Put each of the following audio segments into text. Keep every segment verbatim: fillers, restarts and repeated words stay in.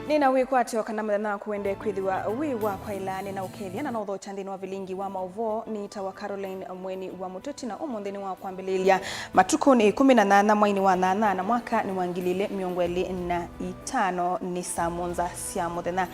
Nĩ na wĩkwatyo kana mũthenya waku wende kwĩthĩwa wĩ wa kwaĩla, nĩ na ũkethya na no ũthokya nthĩnĩ wa vilingi wa maũvoo. Nĩ ta wa Caroline Mweni wa Mũteti, na ũmũnthĩ nĩ wa kwambĩlĩlya matukũ nĩ ĩkũmi na nyanya mwainĩ wa nyanya na mwaka nĩ wa ngili ilĩ mĩongo ĩlĩ na itano, nĩ saa mũonza sya mũthenya.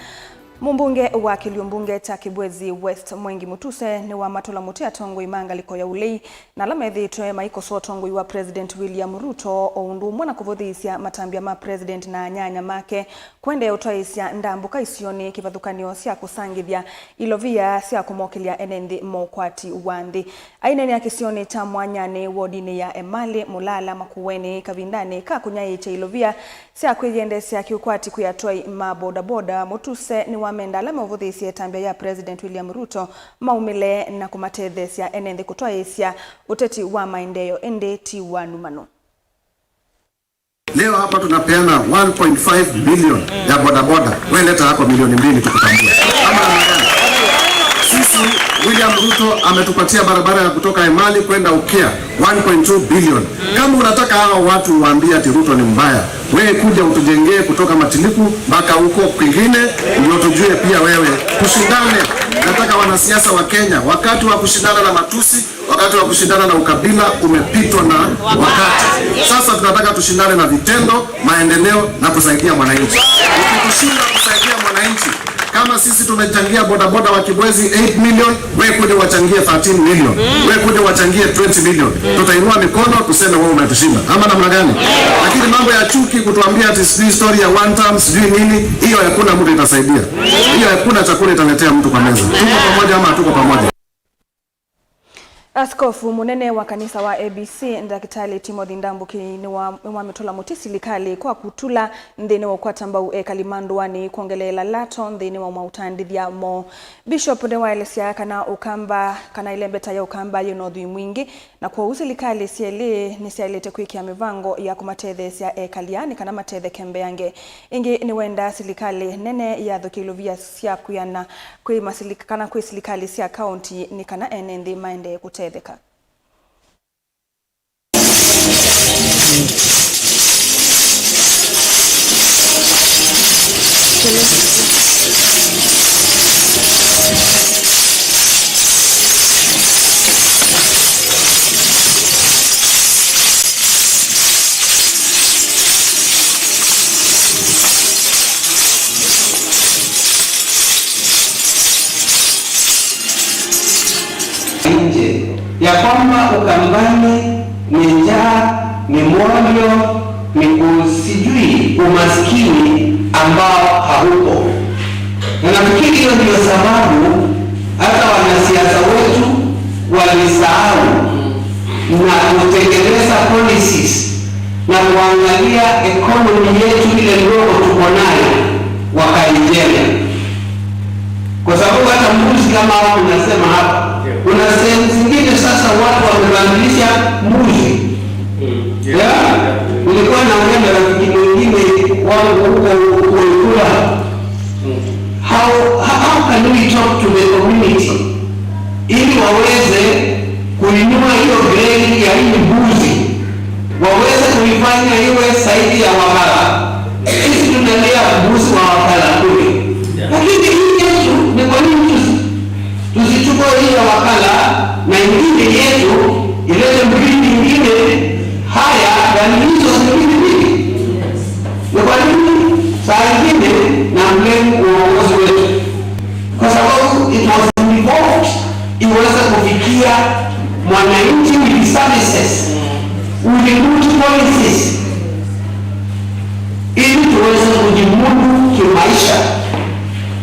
Mũmbunge wa kĩlio mbunge kya Kibwezi West Mwengi Mutuse nĩwamatũla mũtĩ atongoi ma ngalĩko ya ũlei na ala methĩĩtwe maikosoa ũtongoi wa President William Ruto, o ũndũ ũmwe na kũvũthĩĩsya matambya ma President na anyanya make kũendeea ũtwaĩĩsya ndambũka isionĩ kĩvathũkany'o sya kũsangĩthya ilovia sya kũmokelya ene nthĩ ma ũkwati wa nthĩ. Aineenea kĩsionĩ kya Mwanyanĩ wodinĩ ya Emali, Mulala, Makueni kavindanĩ ka kũnyaĩĩkya ilovia sya kwĩyendeesya kĩũkwati kwĩ atwai ma bodaboda, Mutuse nĩwamenda ala meũvũthĩĩsya ĩtambya ya President William Ruto maumĩle na kũmatetheesya ene nthĩ kũtwaĩĩsya ũteti wa maendeeo, ĩndĩ ti wa numanu. Leo hapa tunapeana one point five billion ya bodaboda. Wewe leta yako milioni mbili tukutambue. Ama namna gani? Sisi, William Ruto ametupatia barabara ya kutoka Emali kwenda Ukia, one point two billion. Kama unataka hao watu waambie ati Ruto ni mbaya, wewe kuja utujengee kutoka Matiliku mpaka huko kwingine, ndio tujue pia wewe. Tushindane. Nataka wanasiasa wa Kenya, wakati wa kushindana na matusi, wakati wa kushindana na ukabila umepitwa na wakati. Sasa tunataka tushindane na vitendo, maendeleo na kusaidia mwananchi. Ukitushinda kusaidia mwananchi, kama sisi tumechangia bodaboda wa Kibwezi eight million, wewe kuja wachangie thirteen million, wewe kuja wachangie twenty million. Tutainua mikono, tuseme wewe umetushinda. Ama namna gani? Lakini mambo ya chuki, kutuambia ati sijui story ya one term, sijui nini, hiyo hakuna mtu itasaidia. Hiyo hakuna chakula italetea mtu kwa meza. Tuko pamoja ama hatuko pamoja? Askofu mũnene wa kanisa wa A B C, Ndakĩtalĩ Timothy Ndambũki, nĩwa-, nĩwamĩtũla mũtĩ silikalĩ kwa kũtũla nthĩnĩ wa ũkwata mbau ekali ma ndũanĩ kwongeleela lato nthĩnĩ wa maũtandĩthya moo. Bishop nĩwaelesya kana Ũkamba, kana ĩlembeta ya Ũkamba yĩ na ũthwii mwingĩ, na kwoou silikalĩ syelĩ nĩsyaĩlĩte kwĩkĩa mĩvango ya kũmatetheesya ekali aa nĩ kana matetheke mbeange. Ĩngĩ nĩwendaa silikalĩ nene yathũkĩe ilovia sya kwĩana kwĩ masilika-, kana kwĩ silikalĩ sya kaũnti nĩ kana ene nthĩ maendee kũtetheka. Nje ya kwamba Ukambani ni njaa, ni mwolyo, ni ku-, sijui umaskini ambao haupo. Na nafikiri hiyo ndio sababu hata wanasiasa wetu walisahau na kutengeneza policies na kuangalia economy yetu ile ndogo tuko nayo, wakaijenga. Kwa sababu hata mbuzi kama hao unasema hapa, kuna sehemu zingine sasa watu wamebadilisha mbuzi. Yeah? Nilikuwa naongea na rafiki mwingine wangu huko, huko Ikula. How, how can we talk to the community ili waweze kuinua hiyo grade ya hii mbuzi, waweze kuifanya iwe zaidi ya wakala? Sisi tunalia mbuzi wa wakala kule. Lakini hii yetu ni kwa nini tusi-, tusichukue hii ya wakala na ingine yetu ilete breed ingine higher than hizo zingine mbili? Ni kwa nini saa ingine na blame uongozi wetu? Kwa sababu it was devolved iweze kufikia mwananchi with services, with good policies, ili tuweze kujimudu kimaisha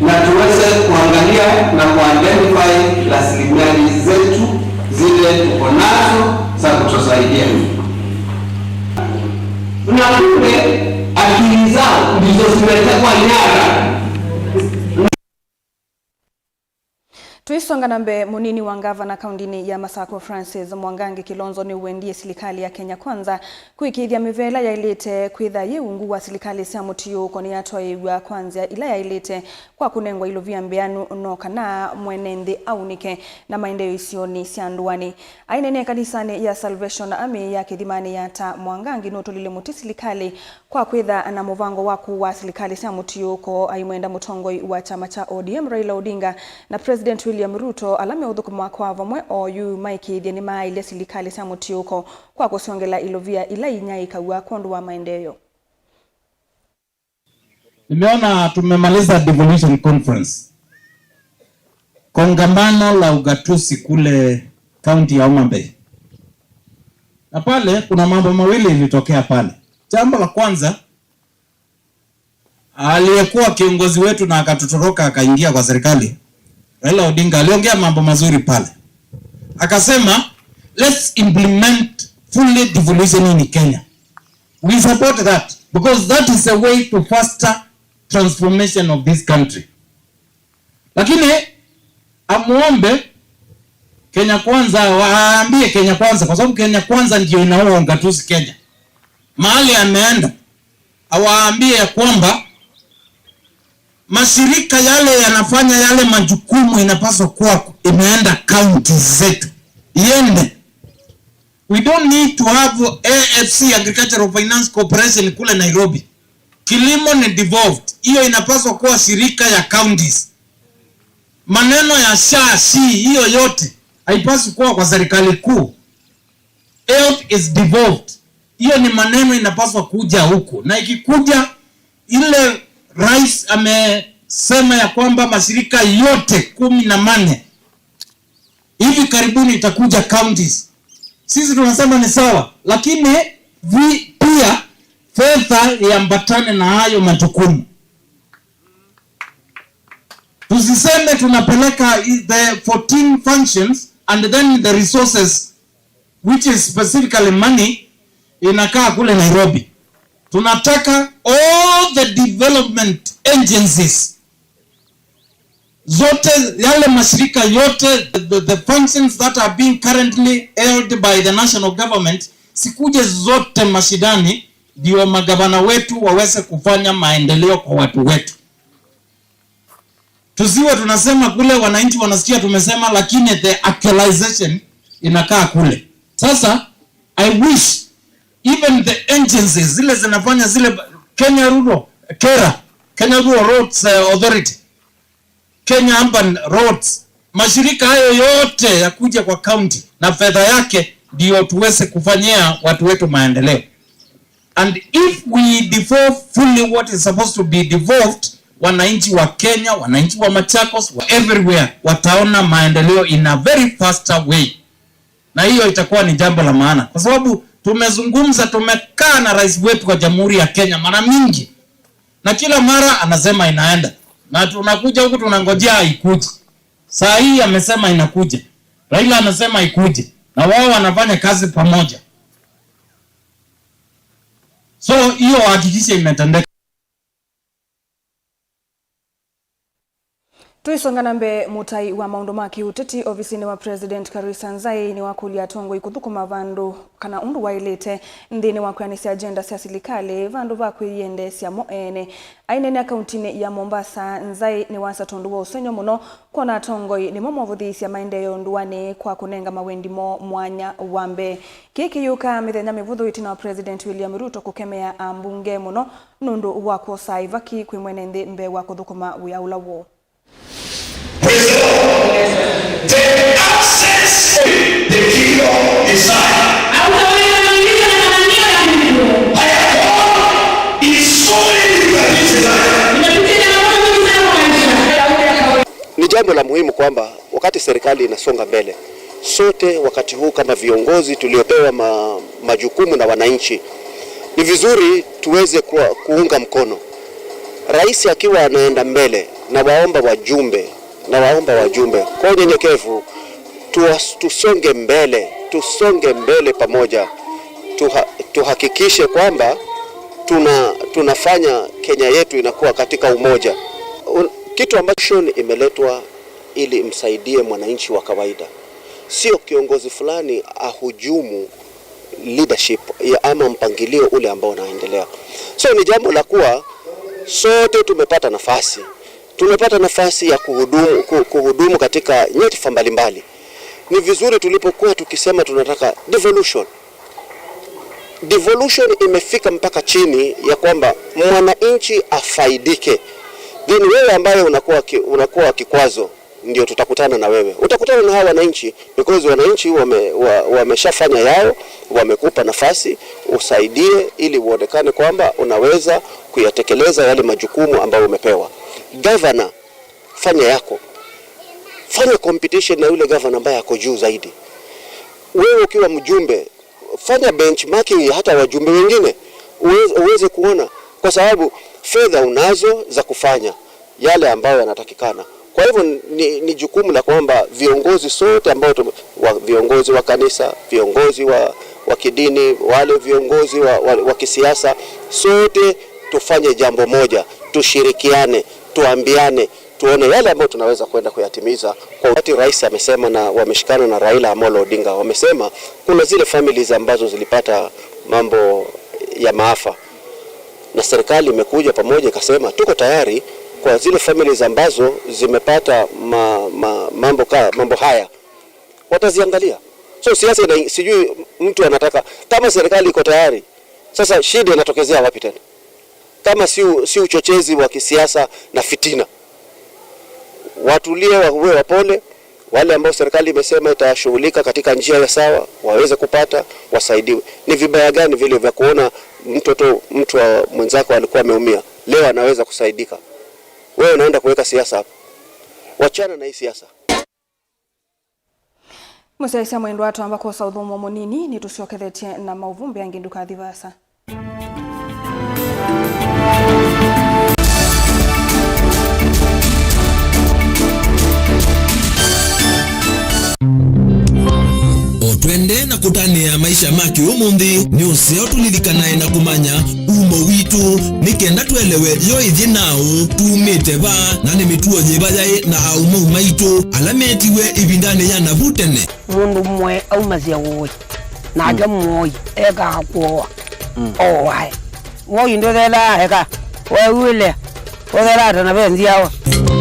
na tuweze kuangalia na kuidentify rasilimali zetu zile tuko nazo za kutusaidia. Na kumbe akili zao ndizo zimetekwa nyara. Tũisonga na mbee, mũnini wa ngavana kaũndĩnĩ ya Masakũ Francis Mwangangi Kilonzo nĩwendie silikalĩ ya Kenya Kwanza kũĩkĩĩthya mĩveela yaĩlĩte kwĩtha yĩ ungu wa silikalĩ sya mũtiũũko nĩyatwaĩĩw'a kwa nzĩa ila yaĩlĩte kwa kũnengwa ilovia mbĩanu no kana mwene nthĩ aunĩke na maendeeo isionĩ sya ndũanĩ. Aineenea kanisanĩ ya Salvation Army ya Kĩthimanĩ Yatta, Mwangangi nũtũlile mũtĩ silikalĩ Kwa kwĩtha na mũvango wa kũaa silikalĩ sya mũtiũũko, aimwenda mũtongoi wa kyama kya O D M Raila Odinga na President William Ruto, ala meũthũkũma kwa vamwe oyu, maĩkĩĩthye nĩmaaĩlya silikalĩ sya mũtiũũko kwa kũsyongela ilovia ila inyaĩĩkaw'a kwondũ wa maendeeo. Nimeona tumemaliza devolution conference, kongamano la ugatuzi kule kaunti ya Homa Bay, na pale kuna mambo mawili ilitokea pale. Jambo la kwanza, aliyekuwa kiongozi wetu na akatutoroka akaingia kwa serikali, Raila Odinga, aliongea mambo mazuri pale, akasema, "Let's implement fully devolution in Kenya." We support that because that is a way to faster transformation of this country. Lakini amuombe Kenya Kwanza, waambie Kenya Kwanza, kwa sababu Kenya Kwanza ndio inaua ugatuzi Kenya. Mahali ameenda, awaambie ya kwamba mashirika yale yanafanya yale majukumu inapaswa kuwa imeenda kaunti zetu, iende. We don't need to have A F C, Agricultural Finance Corporation, kule Nairobi. Kilimo ni devolved. Hiyo inapaswa kuwa shirika ya counties. Maneno ya SHA, SHI, hiyo yote haipaswi kuwa kwa serikali kuu. Health is devolved. Hiyo ni maneno inapaswa kuja huku. Na ikikuja, ile rais amesema ya kwamba mashirika yote kumi na manne hivi karibuni itakuja counties. Sisi tunasema ni sawa, lakini vi-, pia fedha iambatane na hayo majukumu. Tusiseme tunapeleka i-, the fourteen functions and then the resources, which is specifically money, inakaa kule Nairobi. Tunataka all the development agencies zote, yale mashirika yote, the, the, the functions that are being currently held by the national government, sikuje zote mashinani, ndio magavana wetu waweze kufanya maendeleo kwa watu wetu. Tusiwe tunasema kule, wananchi wanasikia tumesema, lakini the actualization inakaa kule. Sasa, I wish even the agencies zile zinafanya zile, Kenya Rural, KeRRA, Kenya Rural Roads, eh, Authority, Kenya Urban Roads, mashirika hayo yote yakuja kwa county na fedha yake, ndio tuweze kufanyia watu wetu maendeleo. And if we devolve fully what is supposed to be devolved, wananchi wa Kenya, wananchi wa Machakos, wa everywhere, wataona maendeleo in a very faster way. Na hiyo itakuwa ni jambo la maana, kwa sababu tumezungumza, tumekaa na rais wetu wa Jamhuri ya Kenya mara mingi, na kila mara anasema inaenda, na tunakuja huku tunangojea ikuje. Saa hii amesema inakuja, Raila anasema ikuje, na wao wanafanya kazi pamoja. So hiyo hakikisha imetendeka. Tũisonga na mbee, mũtai wa maũndũ ma kĩũteti ovisinĩ wa President Karisa Nzai nĩwakũlya atongoi kũthũkũma vandũ kana ũndũ waĩlĩte nthĩnĩ wa kwĩanĩsya agenda sya silikalĩ vandũ va kwĩyendeesya mo ene. Aineenea kauntinĩ ya Mombasa, Nzai nĩwasa tondũ wa ũsengy'o mũno kwona atongoi nĩmo movũthĩĩsya maendeeo ndũanĩ kwa kũnenga mawendi moo mwanya wa mbee. Kĩĩ kĩyũka mĩthenya mĩvũthũ ĩtina wa President William Ruto kũkemea ambunge mũno nũndũ wa kwosa ĩvaki kwĩ mwene nthĩ mbee wa kũthũkũma wĩa ũla woo. Praise the Lord. The access to the kingdom is high. Hautaweza kuingia na malango ya mbinguni. Higher call is so many that is high. Unapitia changamoto nyingi sana kwa maisha. Ni jambo la muhimu kwamba wakati serikali inasonga mbele, sote wakati huu kama viongozi tuliopewa ma-, majukumu na wananchi, ni vizuri tuweze kuwa-, kuunga mkono. Rais akiwa anaenda mbele, na waomba wajumbe, na waomba wajumbe kwa unyenyekevu, tuwas-, tusonge mbele, tusonge mbele pamoja, tuha-, tuhakikishe kwamba tuna-, tunafanya Kenya yetu inakuwa katika umoja. Un-, kitu ambacho imeletwa ili msaidie mwananchi wa kawaida, sio kiongozi fulani ahujumu leadership ya ama mpangilio ule ambao unaendelea. So ni jambo la kuwa sote tumepata nafasi, tumepata nafasi ya kuhudumu, ku-, kuhudumu katika nyadhifa mbalimbali. Ni vizuri tulipokuwa tukisema tunataka devolution, Devolution imefika mpaka chini ya kwamba mwananchi afaidike. Then wewe ambaye unakuwa ki-, unakuwa kikwazo, ndio tutakutana na wewe. Utakutana na hawa wananchi because wananchi wame-, wa-, wameshafanya yao, wamekupa nafasi usaidie ili uonekane kwamba unaweza kuyatekeleza yale majukumu ambayo umepewa. Governor, fanya yako. Fanya competition na yule governor ambaye ako juu zaidi. Wewe ukiwa mjumbe, fanya benchmarking ya hata wajumbe wengine uweze, uweze kuona, kwa sababu fedha unazo za kufanya yale ambayo yanatakikana. Kwa hivyo ni, ni jukumu la kwamba viongozi sote ambao tume-, wa, viongozi wa kanisa, viongozi wa, wa kidini, wale viongozi wa, wa, wa kisiasa, sote tufanye jambo moja, tushirikiane, tuambiane, tuone yale ambayo tunaweza kwenda kuyatimiza. Kwa wakati rais amesema na wameshikana na Raila Amolo Odinga, wamesema kuna zile families ambazo zilipata mambo ya maafa, na serikali imekuja pamoja ikasema tuko tayari kwa zile families ambazo zimepata ma, ma, mambo ka, mambo haya wataziangalia. So siasa ina, sijui mtu anataka, kama serikali iko tayari, sasa shida inatokezea wapi tena? Kama si u-, si uchochezi wa kisiasa na fitina. Watulie, wawe wapole. Wale ambao serikali imesema itashughulika katika njia ya sawa, waweze kupata, wasaidiwe. Ni vibaya gani vile vya kuona mtoto, mtu wa mwenzako alikuwa ameumia, leo anaweza kusaidika? Wewe unaenda kuweka siasa hapo. Wachana na hii siasa. Mũsyaĩĩsya mwendwa, twamba kwosa ũthũmũo mũnini, nĩtũsyokethetye na maũvumbe angĩ, ndũkathi vaasa. O twende na kũtanĩa maisha ma kĩũmũnthĩ, nĩ ũseo tũlilikanae na kũmanya umo witũ, nĩ kenda twelewe yo ĩthyĩ naũ, tumĩte va, na nĩ mĩtuo yĩva yaĩ na aũmau maitũ ala metiwe ĩvindanĩ ya navu tene. Mũndũ mũe aumasya ũĩ, nake mũoi ekaa kũoa. Oae. Woi ndũthethaa eka, weũĩle, ũthethaa ta na ve nzyawa.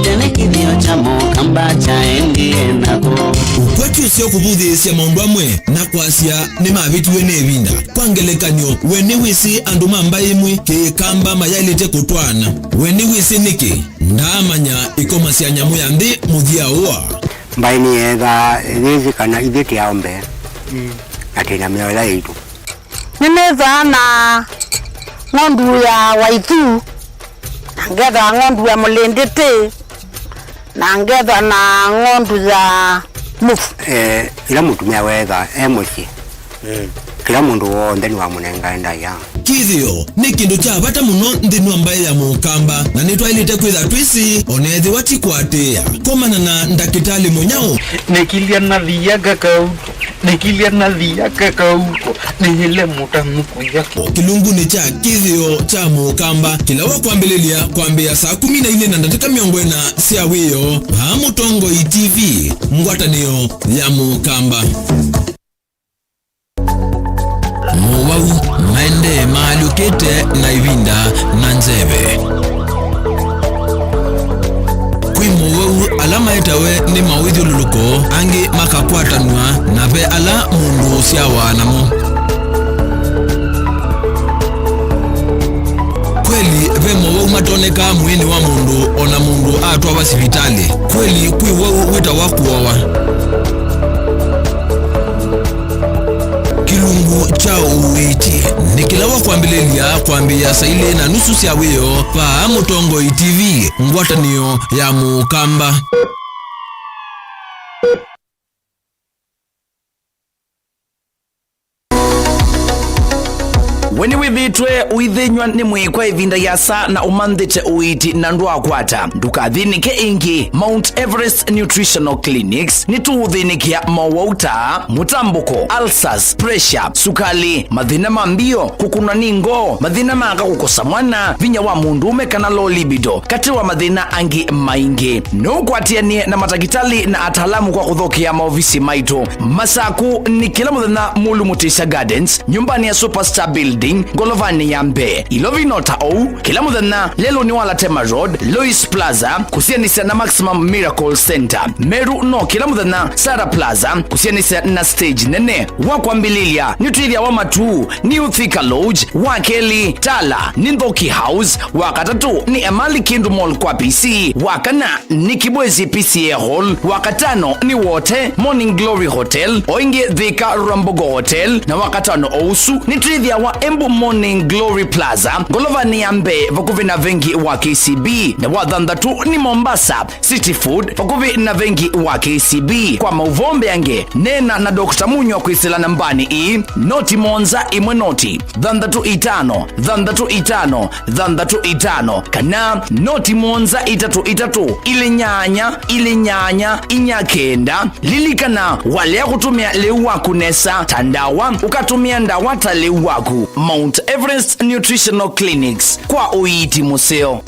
Tene kĩthĩo kya Mũkamba kyaendie nako. Ũkwati ũseo kũvũthĩĩsya maũndũ amwe na kwasya nĩmavĩtiwe nĩ ĩvinda. Kwa ngelekany'o, we nĩwĩsĩ andũ ma mbaĩ ĩmwe Kĩkamba mayaĩlĩte kũtwaana? We nĩwĩsĩ nĩkĩ? Ndaamanya ĩkoma sya nyamũ ya nthĩ mũthya ũa. Mbaĩ nĩyeethaa yĩsĩ kana ithyĩ tĩ aũmbe, na twĩ na mĩoyo yaitũ. Nĩnĩthaa na ng'ondu ya Waithu, na ngethaa ng'ondu ya Mũlĩndĩtĩ, na ngethaa na ng'ondu ya Mũvu. Eh, ĩla mũtumĩa weethaa e mũsyĩ, kĩla mũndũ w'onthe nĩwamũnengae ndaĩa. Kĩthĩo nĩ kĩndũ kya vata mũno nthĩnĩ wa mbaĩ ya Mũkamba, na nĩtwaĩlĩte kwĩtha twĩsĩ, o na ethĩwa ti kũatĩĩa. Komana na Ndakĩtalĩ Mũnyao. Nĩkilya nathia kakauko, nĩkilya nathia kakauko, nĩyĩle mũtanu kũya. Kĩlungunĩ kya Kĩthĩo kya Mũkamba, kĩla wa kwambĩlĩlya kwambĩĩa saa kũmi na ilĩ na ndatĩka mĩongo ĩna sya wĩoo, vaa Mũtongoi T V, ngwatanĩo ya Mũkamba. Mowau maendee maalyũkĩte na ĩvinda na nzeve. Kwĩ mowau ala maetawe nĩ mawĩthyũlũlũko, angĩ makakwatanw'a, na ve ala mũndũ ũsyawa namo. Kweli, ve mowau matonekaa mwĩĩnĩ wa mũndũ o na mũndũ atwawa sivitalĩ. Kweli, kwĩ wau wĩtawa kũowa. Kĩlungu kya ũiiti nĩ kĩla wa kwambĩlĩlya kwambĩĩa saa ilĩ na nusu sya wĩoo vaa Mũtongoi T V, ngwatanĩo ya Mũkamba. We nĩwĩthĩĩtwe ũithĩnyw'a nĩ mwĩĩ kwa ĩvinda yĩasa na ũmanthĩte ũiiti na ndwaakwata? Ndũkathĩnĩke ĩngĩ. Mount Everest Nutritional Clinics nĩtũũthĩnĩkĩa mowau ta mũtambũko, ulcers, pressure, sukali, mathĩna ma mbio, kũkũnwa nĩ ngoo, mathĩna ma aka kũkosa mwana, vinya wa mũndũũme kana low libido, katĩ wa mathĩna angĩ maingĩ. No ũkwatĩanĩe na matakĩtalĩ na ataalamu kwa kũthokea maovisi maitũ. Masaku nĩ kĩla mũthenya Mulu Mutisya Gardens, nyũmbanĩ ya Superstar Building. Ngolovanĩ ya mbee, Ilovi no ta ũu, kĩla mũthenya lelũnĩ wa Latema Road, Lois Plaza, kũsianĩsya na Maximum Miracle Center. Meru no kĩla mũthenya, Sara Plaza, kũsianĩsya na stage nene. Wa kwambĩlĩlya, nĩtwĩthĩawa Matuu, New Thika Lodge, wa kelĩ, Tala, nĩ Nthoki House, wa katatũ, nĩ Emali Kindu Mall kwa P C, wa kana, nĩ Kibwezi P C A Hall, wa katano nĩ Wote Morning Glory Hotel, o ĩngĩ Thika Rwambogo Hotel, na wa katano o ũsu nĩtwĩthĩawa Embu Morning Glory Plaza, ngolovanĩ ya mbee vakuvĩ na vengi wa K C B, na wa thanthatũ nĩ Mombasa City Food vakuvĩ na vengi wa K C B. Kwa maũvoo mbeange, neena na Doctor Munywa kwĩsĩla nambanĩ ii, noti mũonza ĩmwe noti, thanthatũ itano, thanthatũ itano, thanthatũ itano, kana noti mũonza itatũ itatũ, ilĩ nyanya, ilĩ nyanya, inya kenda. Lilikana, walea kũtũmĩa lĩu waku nesa ta ndawa, ũkatũmĩa ndawa ta lĩu waku. Mount Everest Nutritional Clinics, kwa ũiiti mũseo.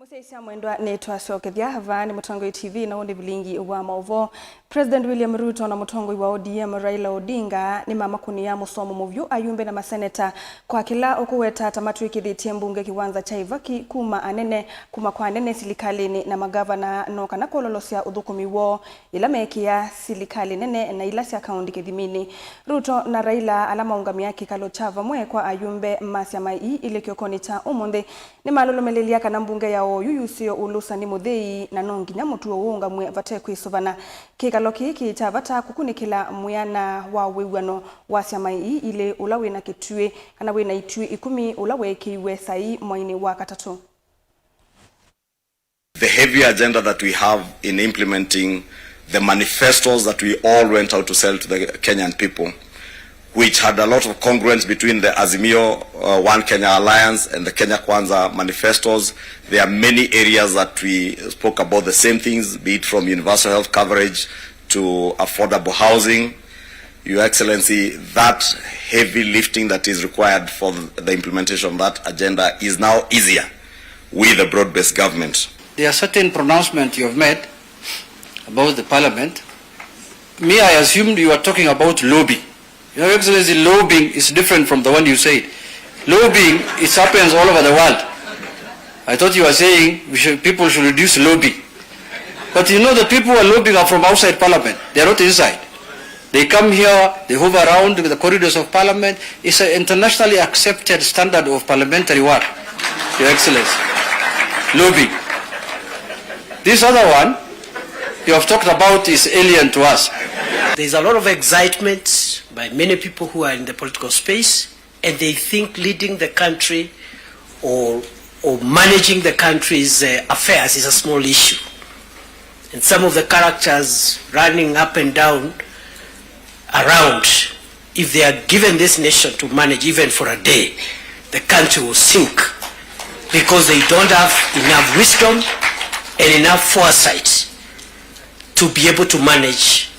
Mũsyaĩĩsya mwendwa, nĩtwasyokethya. Vaa nĩ Mũtongoi T V na ũũ nĩ vilingi wa maũvoo. President William Ruto na mũtongoi wa O D M Raila Odinga nĩmamakũnĩa mũsomo mũvyũ ayumbe na maseneta kwa kĩla ũkũweta ta matw'ĩkĩthĩtye mbunge kĩwanza kya ĩvaki kuma anene, kuma kwa anene silikalĩnĩ na magavana, no kana kwololosya ũthũkũmi woo ĩla meekĩa silikalĩ nene na ila sya kaũnti kĩthiminĩ. Ruto na Raila, ala maũngamĩa kĩkalo kya vamwe kwa ayumbe ma syama ii ilĩ kĩokonĩ kya ũmũnthĩ, nĩmalũlũmĩlĩlya kana mbunge ya oyu yusĩe ũlũsani mũthei, na no nginya mũtuo ũũngamw'e vate kwĩsũvana. Kĩkalo kĩĩ kĩ kya vata kũkunĩkĩla mwĩana wa wĩw'ano wa syama ii ilĩ, ũla wĩna kĩtuĩ, kana wĩna ituĩ ikũmi, ũla weekĩiwe saii mweinĩ wa katatũ. The heavy agenda that we have in implementing the manifestos that we all went out to sell to the Kenyan people, which had a lot of congruence between the Azimio, uh, One Kenya Alliance and the Kenya Kwanza manifestos. There are many areas that we spoke about the same things, be it from universal health coverage to affordable housing. Your Excellency, that heavy lifting that is required for the implementation of that agenda is now easier with a broad-based government. There are certain pronouncements you have made about the parliament. Me, I assumed you are talking about lobby. Your Excellency, lobbying is different from the one you said. Lobbying, it happens all over the world. I thought you were saying we should, people should reduce lobby. But you know, the people who are lobbying are from outside parliament. They are not inside. They come here, they hover around the corridors of parliament. It's an internationally accepted standard of parliamentary work, Your Excellency. Lobbying. This other one you have talked about is alien to us. There's a lot of excitement by many people who are in the political space, and they think leading the country or, or managing the country's, uh, affairs is a small issue. And some of the characters running up and down around, if they are given this nation to manage even for a day, the country will sink because they don't have enough wisdom and enough foresight to be able to manage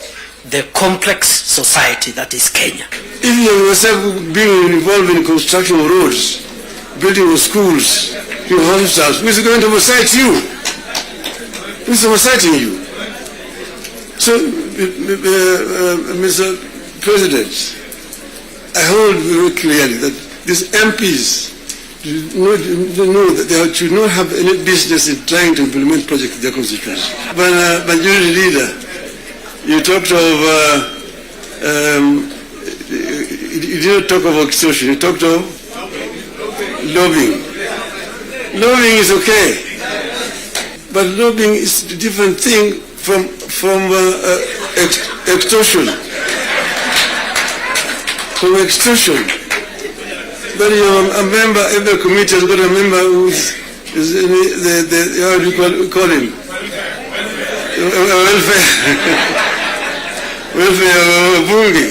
the complex society that is Kenya. If you yourself being involved in construction of roads, building of schools, your hospitals, who is going to oversight you? Who is oversighting you? So, uh, uh, uh, Mister President, I hold very clearly that these M Ps should not, know that they should not have any business in trying to implement projects in their constituency. But, uh, Majority Leader, you talked of, uh, um, you, you did not talk of extortion, you talked of lobbying. Lobbying is okay, but lobbying is a different thing from, from, uh, uh, ex-, extortion. From extortion. But you have a member, every committee has got a member who's, is in the, the, the, how do you call, call him? Uh, uh, welfare. Welfare, uh, bunge.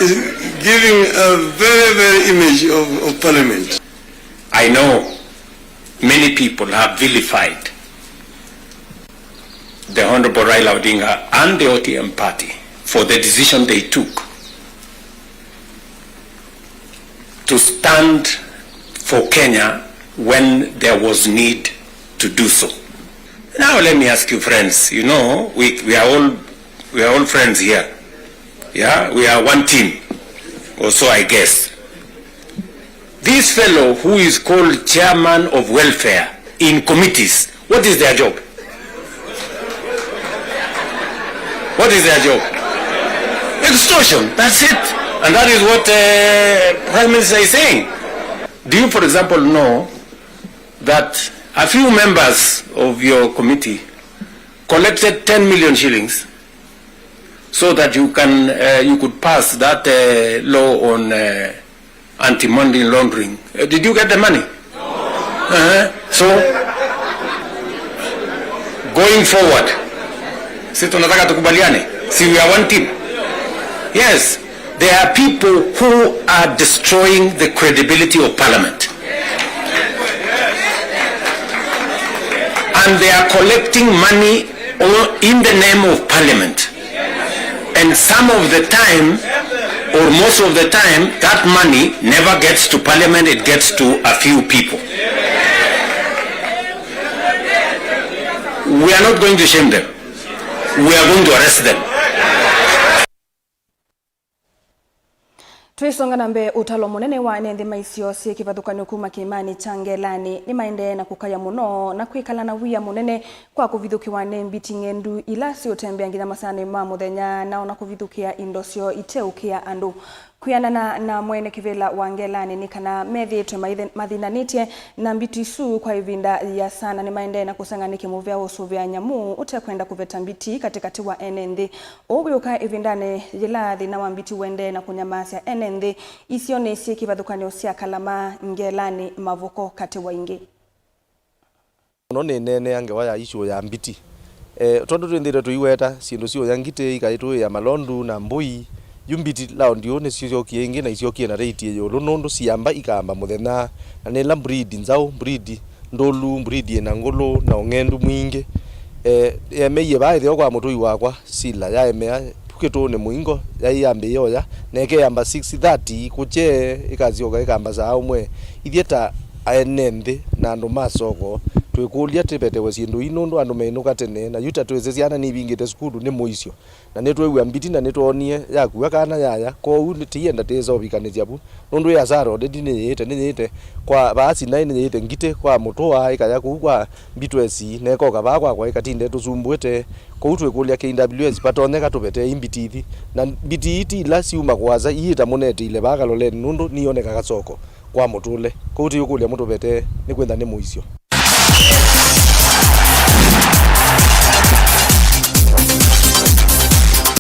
Is giving a very, very image of, of parliament. I know many people have vilified the Honorable Raila Odinga and the O D M party for the decision they took to stand for Kenya when there was need to do so. Now let me ask you, friends, you know, we, we are all, we are all friends here. Yeah, we are one team, or so I guess. This fellow who is called chairman of welfare in committees, what is their job? What is their job? Extortion, that's it. And that is what, uh, Prime Minister is saying. Do you, for example, know that a few members of your committee collected ten million shillings so that you can, uh, you could pass that, uh, law on, uh, anti-money laundering. Uh, did you get the money? Uh-huh. So, going forward, si tunataka tukubaliane? Si we are one team? Yes, there are people who are destroying the credibility of parliament. And they are collecting money o-, in the name of parliament. And some of the time, or most of the time, that money never gets to parliament, it gets to a few people. We are not going to shame them. We are going to arrest them. Twĩsonga na mbee, ũtalo mũnene wa ene nthĩ ma isio syĩ kĩvathũkany'o kuma kĩĩmanĩ kya Ngelanĩ nĩmaendee na kũkaya mũno na kwĩkala na wia mũnene kwa kũvithũkĩwa nĩ mbiti ng'endu ila siũtembea nginya masanĩ ma mũthenya, na ona kũvithũkĩa indo syoo iteũkĩa andũ. Kwĩanana na mwene kĩvĩla wa Ngelanĩ nĩ kana methĩĩtwe maithe-, mathindanĩtye na mbiti isu kwa ĩvinda yĩasa, na nĩmaendee na kũseng'a nĩ kĩmũvea ũsũvĩa nyamũ ũtekwenda kũveta mbiti katĩkatĩ wa ene nthĩ. Ũu wĩũka ĩvindanĩ yĩla thĩna wa mbiti ũendee na kũnyamasya ene nthĩ isionĩ syĩ kĩvathũkany'o sya Kalama, Ngelanĩ, Mavoko, katĩ wa ingĩ. Mũno nĩneenea ngewa ya issue ya mbiti. E, tondũ twĩnthĩte tũiweta syĩndũ siũya ngitĩ, ikaitũĩa malondu na mbũi, yu mbiti laundi ũũ nĩsyokie ĩngĩ na isyokie na rate ĩ ĩũlũ, nũndũ siamba ikamba mũthenya, na nĩ ĩla breed nzaũ, breed ndũlu, breed ĩna ngũlũ na ũng'endu mwingĩ. E, yemeie vaa ĩtheo kwa mũtũi wakwa, Sila yaemea kĩtũũnĩ mũingo, yaĩ yambĩĩa ũya, na ĩkeamba six thirty kũkye, ĩkasyoka ĩkamba saa ũmwe. Ithyĩ ta ene nthĩ na andũ ma soko, twĩkũlya tĩvetewe syĩndũ ii nũndũ andũ mainũka tene, na yu ta twĩsĩ syana nivingĩte sukulu nĩ mũisyo, na nĩtwew'a mbiti na nĩtwoonie yakua kana yaya, kwoou tĩienda tĩĩsa ũvikanĩsya vu. Nũndũ ĩ asara already nĩyĩĩte, nĩyĩĩte kwa vaa Sinai, nĩyĩĩte ngitĩ kwa mũtũa, ĩkaya kũu kwa mbitwesi, na ĩkoka vaa kwakwa ĩkatinda ĩtũsumbũĩte. Kwoou twĩkũlya K W S vatonyeka tũvetee i mbiti ithi, na mbiti ii ti ila syuma kũasa, ii ĩta mũneteile vaa Kaloleni, nũndũ niyonekaga soko kwa mũtũle. Kwoou tũyũkũlya mũtũvetee, nĩkwĩtha nĩ mũisyo.